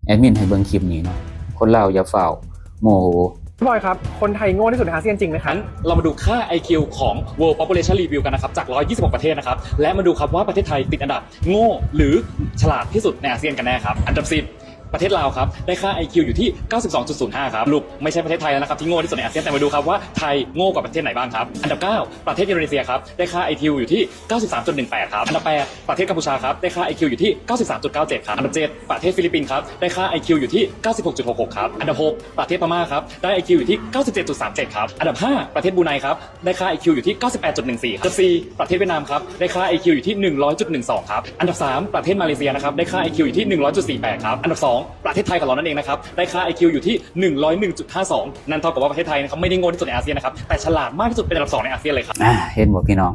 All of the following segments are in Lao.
ແອດມິນໃຫ້ເບິ່ງຄລິບນີ້ເນາະ ຄົນລາວຢ່າຟ້າວໂມໂຫ. พี่บอยครับ คนไทยโง่ที่สุดในอาเซียนจริงไหมครับ งั้นเรามาดูค่า ไอคิว ของ World Population Review กันนะครับ จาก ร้อยยี่สิบหก ประเทศนะครับ และมาดูครับว่าประเทศไทยติดอันดับโง่หรือฉลาดที่สุดในอาเซียนกันแน่ครับ อันดับ สิบ ประเทศลาวครับ ได้ค่า ไอคิว อยู่ที่ เก้าสิบสองจุดศูนย์ห้า ครับ สรุปไม่ใช่ประเทศไทยแล้วนะครับที่โง่ที่สุดในอาเซียน แต่มาดูครับว่าไทยโง่กว่าประเทศไหนบ้างครับ อันดับ เก้า ประเทศอินโดนีเซียครับ ได้ค่า ไอคิว อยู่ที่ เก้าสิบสามจุดหนึ่งแปด ครับ อันดับ แปด ประเทศกัมพูชาครับ ได้ค่า ไอคิว อยู่ที่ เก้าสิบสามจุดเก้าเจ็ด ครับ อันดับ เจ็ด ประเทศฟิลิปปินส์ครับ ได้ค่า ไอคิว อยู่ที่ เก้าสิบหกจุดหกหก ครับ อันดับ หก ประเทศพม่าครับ ได้ ไอคิว อยู่ที่ เก้าสิบเจ็ดจุดสามเจ็ด ครับ อันดับ ห้า ประเทศบรูไนครับ ได้ค่า ไอคิว อยู่ที่ เก้าสิบแปดจุดหนึ่งสี่ ครับ อันดับ สี่ ประเทศเวียดนามครับ ได้ค่า ไอคิว อยู่ที่ หนึ่งร้อยจุดหนึ่งสอง ครับ อันดับ สาม ประเทศมาเลเซียนะครับ ได้ค่า ไอคิว อยู่ที่ หนึ่งร้อยจุดสี่แปด ครับ อันดับ สอง ประเทศไทยของเรานั่นเองนะครับ ได้ค่า ไอคิว อยู่ที่ หนึ่งร้อยหนึ่งจุดห้าสอง นั่นเท่ากับว่าประเทศไทยนะครับไม่ได้โง่ที่สุดในอาเซียนนะครับ แต่ฉลาดมากที่สุดเป็นอันดับ สอง ในอาเซียนเลยครับ ອ່າ ເຫັນບໍ່ພີ່ນ້ອງ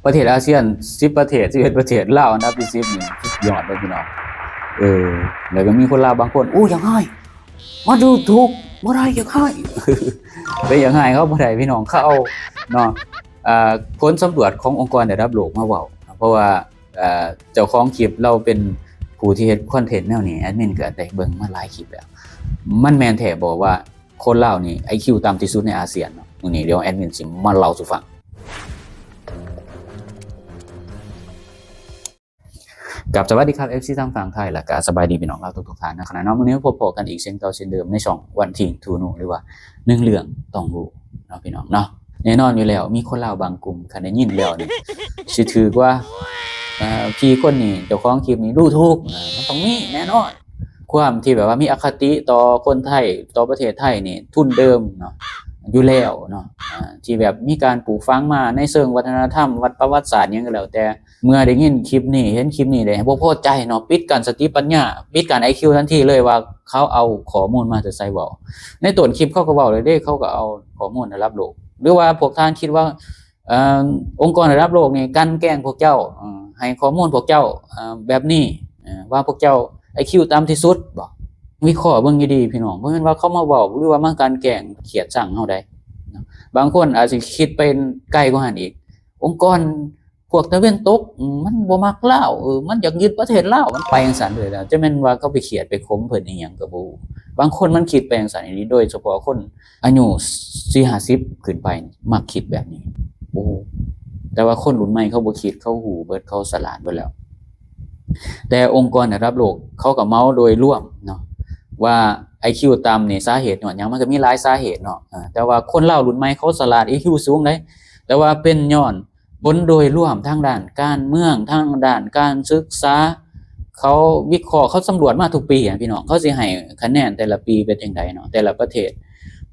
ປະເທດອາຊຽນ ສິບ ປະເທດ ສິບເອັດ ປະເທດ ລາວອັນດັບທີ ສິບ ນີ້ສຸດຍອດເລີຍພີ່ນ້ອງ. ເອີ ແລ້ວກໍມີຄົນລາວບາງຄົນ ໂອ້ ຢາກຮ້າຍ ມາດູຖືກບໍ່ໄດ້ ຢາກຮ້າຍ ໄປຢາກຮ້າຍເຂົາບໍ່ໄດ້ພີ່ນ້ອງ ເຂົາເອົາເນາະ ອ່າ ຜົນສຳຫຼວດຂອງອົງກອນລະດັບໂລກມາເວົ້າ ເພາະວ່າ ເຈົ້າຂອງຄລິບລາວເປັນຜູ້ທີ່ເຮັດຄອນເທັນແນວນີ້ ແອດມິນກໍໄດ້ເບິ່ງມາຫຼາຍຄລິບແລ້ວ ມັນແມ່ນແທ້ບໍ່ວ່າຄົນລາວນີ້ ໄອຄິວ ຕ່ຳທີ່ສຸດໃນອາຊຽນເນາະ? ມື້ນີ້ດຽວແອດມິນຊິມາເລົ່າສູ່ຟັງ. ກັບສະຫວັດດີຄັບ ເອັຟຊີ ທາງຝັ່ງໄທ ແລະກະສະບາຍດີພີ່ນ້ອງລາວທຸກໆທ່ານນະ ຂະນະເນາະ. ມື້ນີ້ມາພົບພໍ້ກັນອີກເຊັ່ນເກົ່າເຊັ່ນເດີມໃນຊ່ອງ One Thing to Know ຫຼືວ່າໜຶ່ງເລື່ອງຕ້ອງຮູ້ເນາະພີ່ນ້ອງເນາະ. ແນ່ນອນຢູ່ແລ້ວ ມີຄົນລາວບາງກຸ່ມ ຄັນໄດ້ຍິນແລ້ວນີ້ ຊິຖືກວ່າ ເອີ ພີ່ຄົນນີ້ ເຈົ້າຂອງຄລິບນີ້ດູຖູກ ເອີ ມັນຕ້ອງມີແນ່ນອນ. ຄວາມທີ່ແບບວ່າມີອະຄະຕິຕໍ່ຄົນໄທ ຕໍ່ປະເທດໄທນີ້ ທຶນເດີມເນາະ ຢູ່ແລ້ວເນາະ ອ່າ ທີ່ແບບມີການປູກຝັງມາໃນເຊີງວັດທະນະທຳ ວັດ ປະຫວັດສາດຫຍັງກໍແລ້ວແຕ່ ເມື່ອໄດ້ຍິນຄລິບນີ້ ເຫັນຄລິບນີ້ແລ້ວ ບໍ່ພໍໃຈເນາະ ປິດກັ້ນສະຕິປັນຍາ ປິດກັ້ນໄອຄິວທັນທີເລີຍວ່າ ເຂົາເອົາຂໍ້ມູນມາແຕ່ໃສເວົ້າ. ໃນຕົ້ນຄລິບເຂົາກໍເວົ້າແລ້ວເດ້ ເຂົາກໍເອົາຂໍ້ມູນລະດັບໂລກ ຫຼືວ່າພວກທ່ານຄິດວ່າ ເອີ ອົງກອນລະດັບໂລກນີ້ກັ່ນແກ້ງພວກເຈົ້າ ເອີ ໃຫ້ຂໍ້ມູນພວກເຈົ້າ ເອີ ແບບນີ້ ເອີ ວ່າພວກເຈົ້າໄອຄິວຕ່ຳທີ່ສຸດບໍ? ວິເຄາະເບິ່ງດີໆ ພີ່ນ້ອງ ບໍ່ແມ່ນວ່າເຂົາມາເວົ້າ ຫຼືວ່າມາກັ່ນແກ້ງຂຽດຊັງເຮົາໃດ໋. ບາງຄົນອາດຊິຄິດໄປໄກກວ່າຫັ້ນອີກ ອົງກອນ ພວກຕາເວັນຕົກ ອືມ ມັນບໍ່ມັກລາວ ເອີ ມັນຢາກຍຶດປະເທດລາວ ມັນໄປຈັ່ງຊັ້ນເລີຍນະ. ຈະແມ່ນວ່າເຂົາໄປຂຽດໄປຂົ່ມເພິ່ນອີ່ຫຍັງກໍບໍ່ຮູ້. ບາງຄົນມັນຄິດໄປຈັ່ງຊັ້ນອີ່ຫຼີ ໂດຍສະເພາະຄົນອາຍຸສີ່ຫ້າສິບຂຶ້ນໄປມັກຄິດແບບນີ້. ໂອ້ ແຕ່ວ່າຄົນລຸ້ນໃໝ່ເຂົາບໍ່ຄິດ ເຂົາຮູ້ເບິດ ເຂົາສະຫຼາດເບິດແລ້ວ. ແຕ່ອົງກອນລະດັບໂລກເຂົາກໍເມົາໂດຍລວມເນາະ ວ່າໄອຄິວຕ່ຳນີ້ສາເຫດຍ້ອນຫຍັງ? ມັນກໍມີຫຼາຍສາເຫດເນາະ ເອີ ແຕ່ວ່າຄົນລາວລຸ້ນໃໝ່ເຂົາສະຫຼາດ ໄອຄິວສູງເດ້ ແຕ່ວ່າເປັນຍ້ອນ ຜົນໂດຍລວມທາງດ້ານການເມືອງ ທາງດ້ານການສຶກສາ ເຂົາວິເຄາະ ເຂົາສຳຫຼວດມາທຸກປີຫັ້ນພີ່ນ້ອງ ເຂົາຊິໃຫ້ຄະແນນແຕ່ລະປີເປັນຈັ່ງໃດເນາະ ແຕ່ລະປະເທດ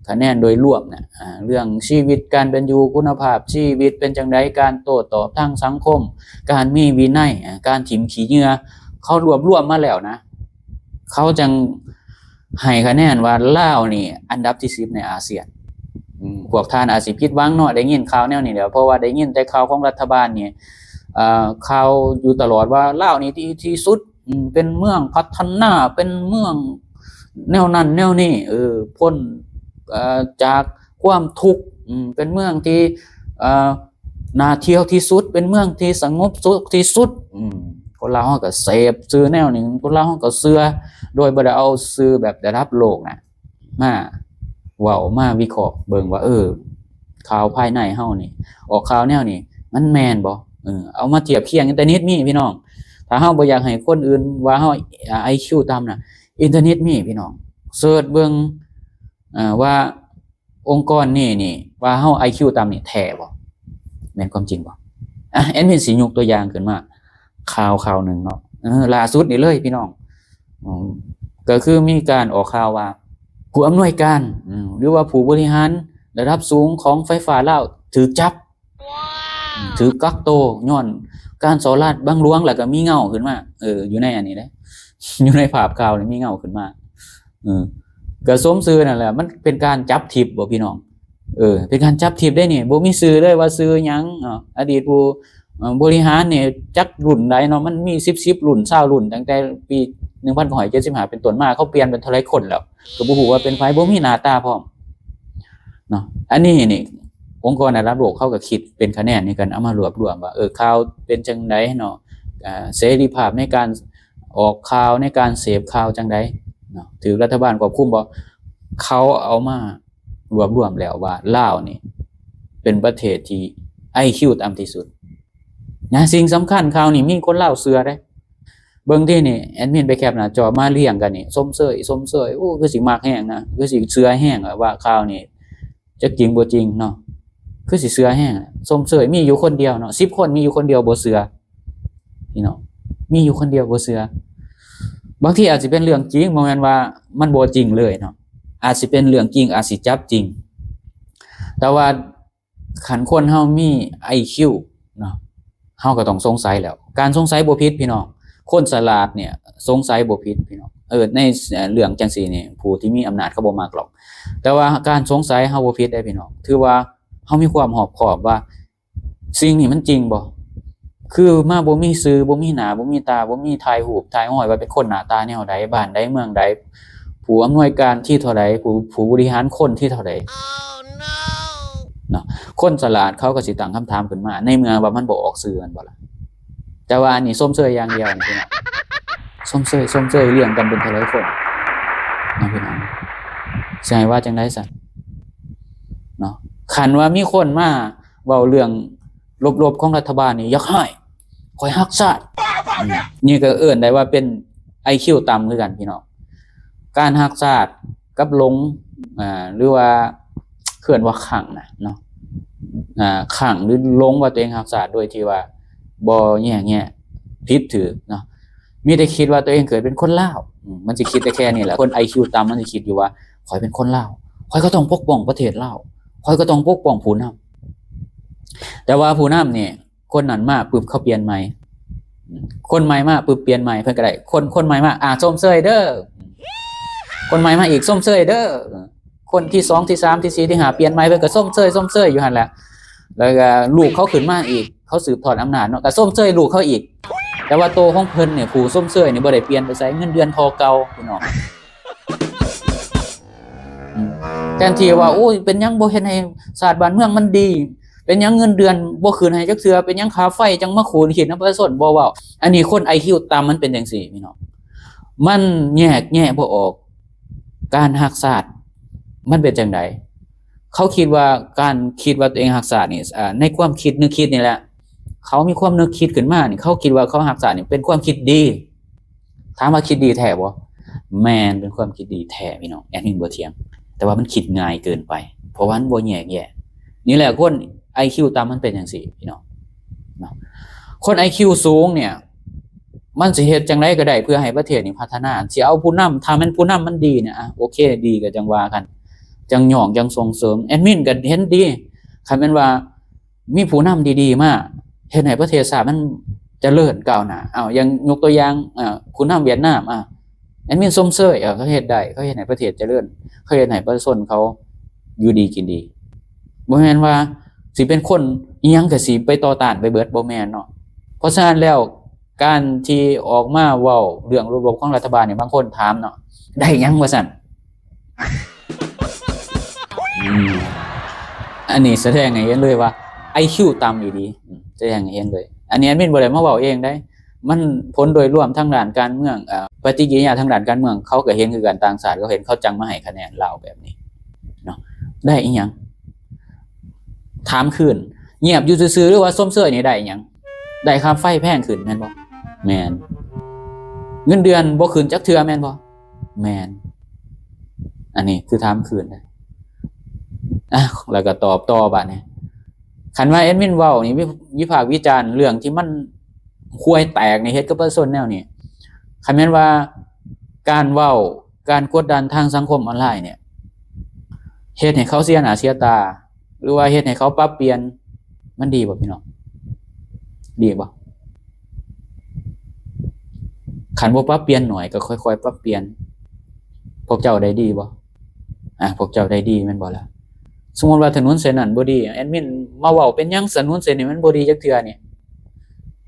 ຄະແນນໂດຍລວມນະ ອາ ເລື່ອງຊີວິດການເປັນຢູ່ ຄຸນນະພາບຊີວິດເປັນຈັ່ງໃດ ການໂຕ້ຕອບທາງສັງຄົມ ການມີວິໄນ ອາ ການຖິ້ມຂີ້ເຫຍື້ອ ເຂົາລວບລວມມາແລ້ວນະ ເຂົາຈັ່ງ ໃຫ້ຄະແນນວ່າລາວນີ້ອັນດັບທີສິບໃນອາຊຽນ. ອືມ ພວກທ່ານອາດຊິຜິດຫວັງເນາະ ໄດ້ຍິນຂ່າວແນວນີ້ແຫຼະ ເພາະວ່າໄດ້ຍິນແຕ່ຂ່າວຂອງລັດຖະບານນີ້ ເອີ ຂ່າວຢູ່ຕະຫຼອດວ່າລາວນີ້ດີທີ່ສຸດ ອືມ ເປັນເມືອງພັດທະນາ ເປັນເມືອງແນວນັ້ນແນວນີ້ ເອີ ພົ້ນ ເອີ ຈາກຄວາມທຸກ ອືມ ເປັນເມືອງທີ່ ເອີ ໜ້າທ່ຽວທີ່ສຸດ ເປັນເມືອງທີ່ສະຫງົບສຸກທີ່ສຸດ. ອືມ ຄົນລາວເຮົາກໍເສບຊື່ແນວນີ້ ຄົນລາວເຮົາກໍເຊື່ອ ໂດຍບໍ່ໄດ້ເອົາຊື່ແບບລະດັບໂລກນະ ມາເວົ້າ ມາວິເຄາະເບິ່ງວ່າ ເອີ ຂ່າວພາຍໃນເຮົານີ້ ອອກຂ່າວແນວນີ້ ມັນແມ່ນບໍ່? ເອີ ເອົາມາທຽບຄຽງ ອິນເຕີເນັດມີພີ່ນ້ອງ ຖ້າເຮົາບໍ່ຢາກໃຫ້ຄົນອື່ນວ່າເຮົາ ອາ ໄອຄິວຕ່ຳນະ ອິນເຕີເນັດມີພີ່ນ້ອງ ເສີດເບິ່ງ ອາ ວ່າ ອົງກອນນີ້ນີ້ ວ່າເຮົາໄອຄິວຕ່ຳນີ້ແທ້ບໍ່? ແມ່ນຄວາມຈິງບໍ່? ອ່ະ ແອດມິນຊິຍົກຕົວຢ່າງຂຶ້ນມາ ຂ່າວຂ່າວໜຶ່ງເນາະ ເອີ ລ່າສຸດນີ້ເລີຍພີ່ນ້ອງ ອືມ ກໍຄືມີການອອກຂ່າວວ່າ ຜູ້ອຳນວຍການ ອືມ ຫຼືວ່າຜູ້ບໍລິຫານລະດັບສູງຂອງໄຟຟ້າລາວຖືກຈັບ ຖືກກັກໂຕຍ້ອນການສໍ້ລາດບັງຫຼວງ ແລ້ວກໍມີເງົາຂຶ້ນມາ ເອີ ຢູ່ໃນອັນນີ້ເດ້ ຢູ່ໃນພາບຂ່າວນີ້ມີເງົາຂຶ້ນມາ ເອີ ກໍສົມຊື່ນັ້ນແຫຼະ ມັນເປັນການຈັບທິບບໍ່ພີ່ນ້ອງ? ເອີ ເປັນການຈັບທິບເດ້ນີ້ ບໍ່ມີຊື່ເລີຍວ່າຊື່ຫຍັງເນາະ ອະດີດຜູ້ ເອີ ບໍລິຫານນີ້ຈັກລຸ້ນໃດເນາະ ມັນມີສິບ ສິບລຸ້ນ ຊາວລຸ້ນ ຕັ້ງແຕ່ປີໜຶ່ງພັນເກົ້າຮ້ອຍເຈັດສິບຫ້າເປັນຕົ້ນມາ ເຂົາປ່ຽນເປັນເທົ່າໃດຄົນແລ້ວ ກໍບໍ່ຮູ້ວ່າເປັນໃຜ ບໍ່ມີໜ້າຕາພ້ອມເນາະ. ອັນນີ້ນີ້ ອົງກອນລະດັບໂລກເຂົາກໍຄິດເປັນຄະແນນໃນການເອົາມາລວບລວມວ່າ ເອີ ຂ່າວເປັນຈັ່ງໃດເນາະ ເສລີພາບໃນການ ອອກຂ່າວ ໃນການເສບຂ່າວຈັ່ງໃດເນາະ ຖືກລັດຖະບານຄວບຄຸມບໍ່? ເຂົາເອົາມາລວບລວມແລ້ວວ່າລາວນີ້ເປັນປະເທດທີ່ໄອຄິວຕ່ຳທີ່ສຸດນະ. ສິ່ງສຳຄັນ ຂ່າວນີ້ມີຄົນລາວເຊື່ອເດ້. ເບິ່ງຕິນີ້ ແອດມິນໄປແຄບໜ້າຈໍມາລຽງກັນນີ້ ຊົມເຊີຍ ຊົມເຊີຍ ໂອ້ ຄືຊິມັກແຮງນະ ຄືຊິເຊື່ອແຮງວ່າຂ່າວນີ້ ຈັກຈິງບໍ່ຈິງເນາະ ຄືຊິເຊື່ອແຮງ. ຊົມເຊີຍມີຢູ່ຄົນດຽວເນາະ ສິບຄົນມີຢູ່ຄົນດຽວບໍ່ເຊື່ອ ພີ່ນ້ອງ ມີຢູ່ຄົນດຽວບໍ່ເຊື່ອ. ບາງທີອາດຊິເປັນເລື່ອງຈິງ ບໍ່ແມ່ນວ່າມັນບໍ່ຈິງເລີຍເນາະ ອາດຊິເປັນເລື່ອງຈິງ ອາດຊິຈັບຈິງ ແຕ່ວ່າຄັນຄົນເຮົາມີໄອຄິວເນາະ ເຮົາກໍຕ້ອງສົງໄສແລ້ວ. ການສົງໄສບໍ່ຜິດ ພີ່ນ້ອງ ຄົນສະຫຼາດເນ່ຍສົງໄສບໍ່ຜິດ ພີ່ນ້ອງ. ເອີ ໃນເລື່ອງຈັ່ງຊີ້ນີ້ ຜູ້ທີ່ມີອຳນາດເຂົາບໍ່ມັກຫຼອກ ແຕ່ວ່າການສົງໄສເຮົາບໍ່ຜິດເດ້ ພີ່ນ້ອງ. ຖືວ່າເຮົາມີຄວາມຮອບຄອບວ່າ ສິ່ງນີ້ມັນຈິງບໍ່? ຄືມາບໍ່ມີຊື່ ບໍ່ມີໜ້າ ບໍ່ມີຕາ ບໍ່ມີຖ່າຍຮູບ ຖ່າຍຮອຍວ່າເປັນຄົນໜ້າຕາແນວໃດ ບ້ານໃດ ເມືອງໃດ ຜູ້ອຳນວຍການທີເທົ່າໃດ ຜູ້ ຜູ້ບໍລິຫານຄົນທີເທົ່າໃດເນາະ. ຄົນສະຫຼາດເຂົາກໍຊິຕັ້ງຄຳຖາມຂຶ້ນມາ ໃນເມື່ອວ່າມັນບໍ່ອອກຊື່ ແມ່ນບໍ່ລະ? ແຕ່ວ່າອັນນີ້ຊົມເຊີຍຢ່າງດຽວນີ້ ພີ່ນ້ອງ ຊົມເຊີຍ ຊົມເຊີຍ ລ້ຽງກັນເປັນເທົ່າໃດຄົນເນາະ ພີ່ນ້ອງ. ຊິໃຫ້ວ່າຈັ່ງໃດຊັ້ນເນາະ? ຄັນວ່າມີຄົນມາເວົ້າເລື່ອງລົບໆຂອງລັດຖະບານນີ້ ຢາກຮ້າຍ ຂ້ອຍຮັກຊາດ ນີ້ກໍເອີ້ນໄດ້ວ່າເປັນໄອຄິວຕ່ຳຄືກັນ ພີ່ນ້ອງ. ການຮັກຊາດກັບຫຼົງ ອາ ຫຼືວ່າເອີ້ນວ່າຄັງນະເນາະ ອາ ຄັງ ຫຼືຫຼົງວ່າຕົວເອງຮັກຊາດ ໂດຍທີ່ວ່າບໍ່ແຍກແຍະຜິດຖືກເນາະ ມີແຕ່ຄິດວ່າຕົວເອງເກີດເປັນຄົນລາວ. ອືມ ມັນຊິຄິດແຕ່ແຄ່ນີ້ແຫຼະ. ຄົນໄອຄິວຕ່ຳມັນຊິຄິດຢູ່ວ່າ ຂ້ອຍເປັນຄົນລາວ ຂ້ອຍກໍຕ້ອງປົກປ້ອງປະເທດລາວ ຂ້ອຍກໍຕ້ອງປົກປ້ອງຜູ້ນຳ. ແຕ່ວ່າຜູ້ນຳນີ້ ຄົນນັ້ນມາປຶບ ເຂົາປ່ຽນໃໝ່ ຄົນໃໝ່ມາປຶບ ປ່ຽນໃໝ່ ເພິ່ນກໍໄດ້ ຄົນ ຄົນໃໝ່ມາ ອາ ຊົມເຊີຍເດີ ຄົນໃໝ່ມາອີກ ຊົມເຊີຍເດີ ຄົນທີສອງ ທີສາມ ທີສີ່ ທີຫ້າ ປ່ຽນໃໝ່ ເພິ່ນກໍຊົມເຊີຍ ຊົມເຊີຍຢູ່ຫັ້ນແຫຼະ. ແລ້ວກໍລູກເຂົາຂຶ້ນມາອີກ ເຂົາສືບທອດອຳນາດເນາະ ກໍຊົມເຊີຍລູກເຂົາອີກ. ແຕ່ວ່າໂຕຂອງເພິ່ນນີ້ ຜູ້ຊົມເຊີຍນີ້ບໍ່ໄດ້ປ່ຽນໄປໃສ ເງິນເດືອນທໍ່ເກົ່າ ພີ່ນ້ອງ. ອືມ ແທນທີ່ວ່າ ໂອ້ຍ ເປັນຫຍັງບໍ່ເຮັດໃຫ້ຊາດບ້ານເມືອງມັນດີ ເປັນຫຍັງເງິນເດືອນບໍ່ຂຶ້ນໃຫ້ຈັກເທື່ອ ເປັນຫຍັງຄ່າໄຟຈັ່ງມາຂູດຂີດນຳປະຊາຊົນ ບໍ່ເວົ້າ. ອັນນີ້ຄົນໄອຄິວຕ່ຳມັນເປັນຈັ່ງຊີ້ ພີ່ນ້ອງ ມັນແຍກແຍະບໍ່ອອກ ການຮັກຊາດມັນເປັນຈັ່ງໃດ. ເຂົາຄິດວ່າ ການຄິດວ່າຕົວເອງຮັກຊາດນີ້ ອາ ໃນຄວາມຄິດນຶກຄິດນີ້ແຫຼະ ເຂົາມີຄວາມນຶກຄິດຂຶ້ນມານີ້ ເຂົາຄິດວ່າເຂົາຮັກຊາດນີ້ເປັນຄວາມຄິດດີ. ຖາມວ່າຄິດດີແທ້ບໍ່? ແມ່ນ ເປັນຄວາມຄິດດີແທ້ ພີ່ນ້ອງ ແອດມິນບໍ່ຖຽງ ແຕ່ວ່າມັນຄິດງ່າຍເກີນໄປ ເພາະວ່າມັນບໍ່ແຍກແຍະ. ນີ້ແຫຼະ ຄົນໄອຄິວຕ່ຳມັນເປັນຈັ່ງຊີ້ ພີ່ນ້ອງເນາະ. ຄົນໄອຄິວສູງເນ່ຍ ມັນຊິເຮັດຈັ່ງໃດກໍໄດ້ເພື່ອໃຫ້ປະເທດນີ້ພັດທະນາ ຊິເອົາຜູ້ນຳ ຖ້າແມ່ນຜູ້ນຳມັນດີເນ່ຍ ອາ ໂອເຄ ດີກໍຈັ່ງວ່າກັນ ຈັ່ງຍ້ອງ ຈັ່ງສົ່ງເສີມ. ແອດມິນກໍເຫັນດີ ຄັນແມ່ນວ່າ ມີຜູ້ນຳດີໆມາເຮັດໃຫ້ປະເທດຊາດມັນຈະເລີນກ້າວໜ້າ. ເອົາ ຢ່າງຍົກຕົວຢ່າງ ອາ ຜູ້ນຳຫວຽດນາມ ອາ ແອດມິນຊົມເຊີຍ ເອີ ເຂົາເຮັດໄດ້ ເຂົາເຮັດໃຫ້ປະເທດຈະເລີນ ເຂົາເຮັດໃຫ້ປະຊາຊົນເຂົາຢູ່ດີກິນດີ. ບໍ່ແມ່ນວ່າຊິເປັນຄົນອີ່ຫຍັງກໍຊິໄປຕໍ່ຕ້ານໄປເບິດ ບໍ່ແມ່ນເນາະ. ເພາະສະນັ້ນແລ້ວ ການທີ່ອອກມາເວົ້າເລື່ອງລົບໆຂອງລັດຖະບານນີ້ ບາງຄົນຖາມເນາະ ໄດ້ຫຍັງວ່າຊັ້ນ? ອືມ ອັນນີ້ສະແດງໃຫ້ເຫັນເລີຍວ່າໄອຄິວຕ່ຳອີ່ຫຼີ ອືມ ສະແດງໃຫ້ເຫັນເລີຍ. ອັນນີ້ແອດມິນບໍ່ໄດ້ມາເວົ້າເອງໃດ໋ ມັນຜົນໂດຍລວມທາງດ້ານການເມືອງ ເອີ ປະຕິກິລິຍາທາງດ້ານການເມືອງ ເຂົາກໍເຫັນຄືກັນ ຕ່າງຊາດກໍເຫັນ ເຂົາຈັ່ງມາໃຫ້ຄະແນນລາວແບບນີ້ເນາະ. ໄດ້ອີ່ຫຍັງ? ຖາມຄືນ ງຽບຢູ່ຊື່ໆ ຫຼືວ່າຊົມເຊີຍນີ້ໄດ້ອີ່ຫຍັງ? ໄດ້ຄ່າໄຟແພງຂຶ້ນແມ່ນບໍ່? ແມ່ນ. ເງິນເດືອນບໍ່ຂຶ້ນຈັກເທື່ອແມ່ນບໍ່? ແມ່ນ. ອັນນີ້ຄືຖາມຄືນເດ້. ອາ ແລ້ວກໍຕອບຕໍ່ບາດນີ້. ຄັນວ່າແອດມິນເວົ້ານີ້ ວິ ວິພາກວິຈານເລື່ອງທີ່ມັນຫ່ວຍແຕກນີ້ ເຮັດກັບປະຊາຊົນແນວນີ້ ຄັນແມ່ນວ່າການເວົ້າ ການກົດດັນທາງສັງຄົມອອນລາຍເນ່ຍ ເຮັດໃຫ້ເຂົາເສຍໜ້າເສຍຕາ ຫຼືວ່າເຮັດໃຫ້ເຂົາປັບປ່ຽນ ມັນດີບໍ່ພີ່ນ້ອງ? ດີບໍ່? ຄັນບໍ່ປັບປ່ຽນໜ້ອຍ ກໍຄ່ອຍໆປັບປ່ຽນ ພວກເຈົ້າໄດ້ດີບໍ່? ອາ ພວກເຈົ້າໄດ້ດີແມ່ນບໍ່ລະ? ສົມມຸດວ່າຖະໜົນເສັ້ນນັ້ນບໍ່ດີ ແອດມິນມາເວົ້າ ເປັນຫຍັງຖະໜົນເສັ້ນນີ້ມັນບໍ່ດີຈັກເທື່ອນີ້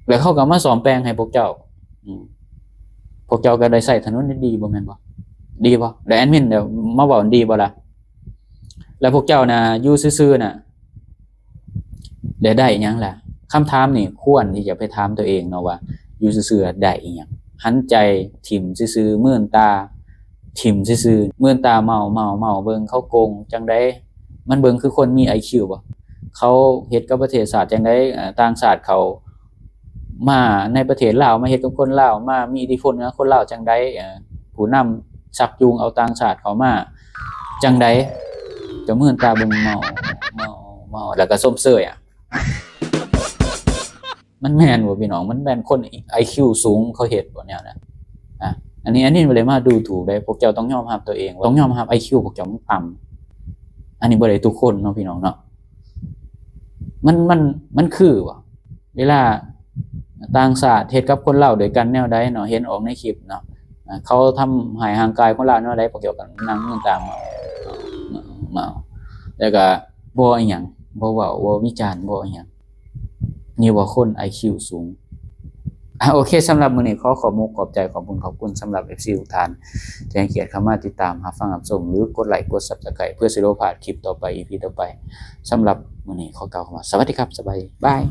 ແລ້ວເຂົາກໍມາສ້ອມແປງໃຫ້ພວກເຈົ້າ ອືມ ພວກເຈົ້າກໍໄດ້ໃຊ້ຖະໜົນດີໆ ບໍ່ແມ່ນບໍ່? ດີບໍ່? ແລ້ວແອດມິນມາເວົ້າດີບໍ່ລະ? ແລ້ວພວກເຈົ້ານະ ຢູ່ຊື່ໆນະ ໄດ້ ໄດ້ຫຍັງລະ? ຄຳຖາມນີ້ຄວນທີ່ຈະໄປຖາມຕົວເອງເນາະວ່າ ຢູ່ຊື່ໆໄດ້ອີ່ຫຍັງ? ຫັນໃຈຖິ້ມຊື່ໆ ມື່ນຕາຖິ້ມຊື່ໆ ມື່ນຕາເມົາໆໆ ເບິ່ງເຂົາໂກງຈັ່ງໃດ ມັນເບິ່ງຄືຄົນມີໄອຄິວບໍ່? ເຂົາເຮັດກັບປະເທດຊາດຈັ່ງໃດ? ເອີ່ ຕ່າງຊາດເຂົາມາໃນປະເທດລາວ ມາເຮັດກັບຄົນລາວ ມາມີອິດທິພົນກັບຄົນລາວຈັ່ງໃດ? ເອີ່ ຜູ້ນຳຊັກຈູງເອົາຕ່າງຊາດເຂົ້າມາຈັ່ງໃດ? ກໍມື່ນຕາເບິ່ງເມົາໆໆ ແລ້ວກໍຊົມເຊີຍອະ. ມັນແມ່ນບໍ່ພີ່ນ້ອງ? ມັນແມ່ນຄົນໄອຄິວສູງເຂົາເຮັດບໍ່ແນວນັ້ນ? ອາ ອັນນີ້ ອັນນີ້ບໍ່ໄດ້ມາດູຖູກເດ້ ພວກເຈົ້າຕ້ອງຍອມຮັບຕົວເອງ ຕ້ອງຍອມຮັບໄອຄິວພວກເຈົ້າມັນຕ່ຳ. ອັນນີ້ບໍ່ໄດ້ທຸກຄົນເນາະພີ່ນ້ອງເນາະ. ມັນ ມັນ ມັນຄືບໍ່? ເວລາຕ່າງຊາດເຮັດກັບຄົນລາວດ້ວຍກັນແນວໃດເນາະ ເຫັນອອກໃນຄລິບເນາະ ອາ ເຂົາທຳຮ້າຍຮ່າງກາຍຄົນລາວແນວໃດ ພວກເຈົ້າກໍນັ່ງເບິ່ງຕາມ ເມົາໆ ແລ້ວກໍບໍ່ອີ່ຫຍັງ ບໍ່ເວົ້າ ບໍ່ວິຈານ ບໍ່ອີ່ຫຍັງ. ນີ້ວ່າຄົນໄອຄິວສູງ. ອາ ໂອເຄ ສຳລັບມື້ນີ້ຂໍຂອບມຸກຂອບໃຈ ຂອບບຸນຂອບຄຸນສຳລັບເອັຟຊີທຸກທ່ານ ທີ່ໃຫ້ກຽດເຂົ້າມາຕິດຕາມ ຮັບຟັງ ຮັບຊົມ ຫຼື ກົດໄລ ກົດ Subscribe ເພື່ອຊິໄດ້ບໍ່ພາດຄລິບຕໍ່ໄປ ອີພີຕໍ່ໄປ. ສຳລັບມື້ນີ້ຂໍກ່າວຄຳວ່າ ສະຫວັດດີຄັບ ສະບາຍດີ ບາຍ.